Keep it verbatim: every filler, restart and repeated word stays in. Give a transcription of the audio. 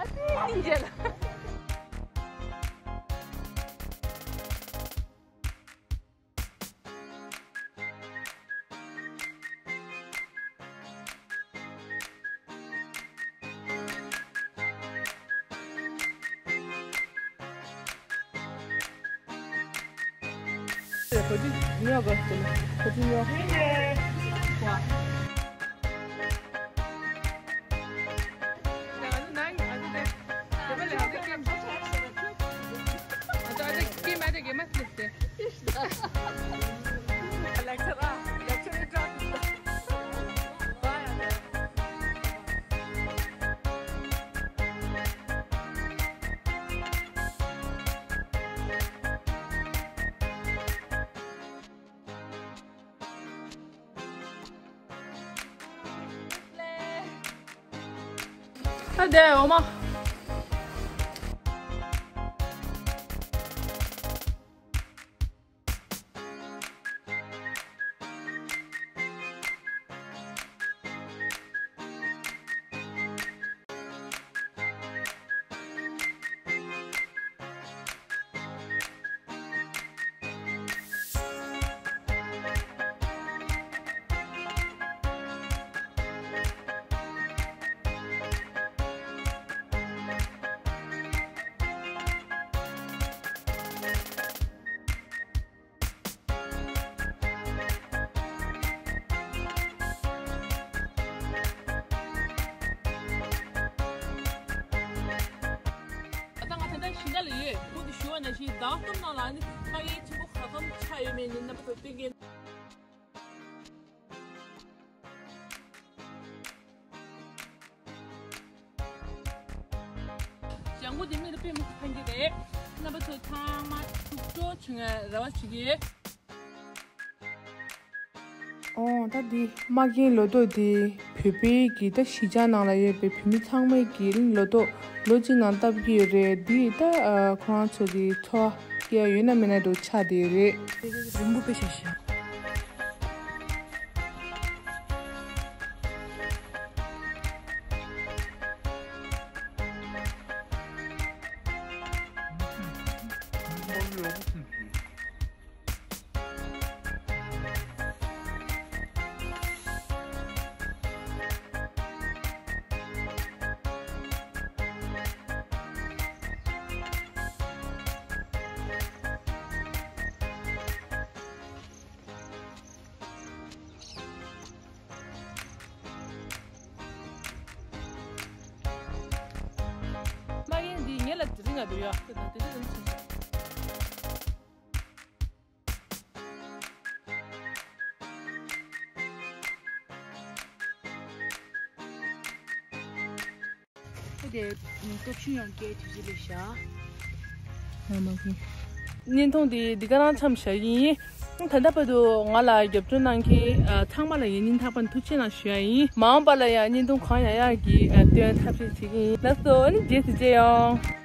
ཨ་ཙི་ཡིན་རྒྱལ། ཁོ་ཚོ་ཉོ་དགོས་ཟེར་ན་ཁོ་ཚོ་ཉོ། ད་དེ་འོ་མ། ད་ང་ད་ལྟ་ཞིང་ཁ་ལ་ཡོད། གོང་དུ་ཞུས་པ་ནང་བཞིན་ཟླ་བ་གསུམ་ནང་ལ་ནི་ཕ་གིའི་ཆེན་པོ་ག་ཙམ་ཆགས་ཡོད་མེད་ནི་རྣམ་པ་ཚོ་གཏན་འཁེལ། ལྗང་གུ་དེ་མིག་ལ་དཔེ་མི་སྲིད་ཕན་གྱི་རེད། རྣམ་པ་ཚོ་ཚང་མ་ཐུགས་སྤྲོ་བྱེད་མཁན་རེ་བ་བྱེད་ཀྱི་ཡོད། ཨོ་ད་འདི་མ་རྒན་ལོ་ཏོག་འདི་བོད་པའི་གི་ད་གཞིས་ཆགས་ནང་ལ་ཡོད་པའི་བོད་མི་ཚང་མས་གི་ལོ་ཏོག་ལོ་གཅིག་ནང་བཏབ་ཀྱི་ཡོད་རེད། འདི་ད་ཁོ་རང་ཚོ་གི་འཚོ་བ་སྐྱེལ་ཡ་ཡོད་ན་མེད་ན་འགྲོ་ཆགས་བསྡད་ཡོད་རེད། རིང་པོ་དཔེ་ཞེ་ཞེ། མ་ཡིན་འདི་ངེད་ལ་དེ་རིང་ང་འདུག་ཡ། དེ་དང་དེ་དེ་རིང་ཕྱིན་སོང་། ཁོ་དེ་སྟོབས་ཤུགས་ཡང་སྐྱེ་དུས་ཚོད་ལས་བཞག་ང་མ་ཤེས། བརྙན་ཐུང་འདི་འདི་ག་རང་མཚམས་བཞག་གི་ཡིན། ད་ལྟ་བར་དུ་ང་ལ་རྒྱབ་སྐྱོར་གནང་མཁན་ཚང་མ་ལ་ཡང་སྙིང་ཐག་པ་ནས་ཐུགས་རྗེ་གནང་ཞུ་ཡ་ཡིན། མ་འོངས་པ་ལ་ཡང་བརྙན་ཐུང་གང་ཡག་ཡག་གི་སྟོན་ཐབས་ཤེས་བྱེད་ཀྱི་ཡིན། ལགས་སོ། ཨ་ནི་རྗེས་སུ་མཇལ་ཡོང་།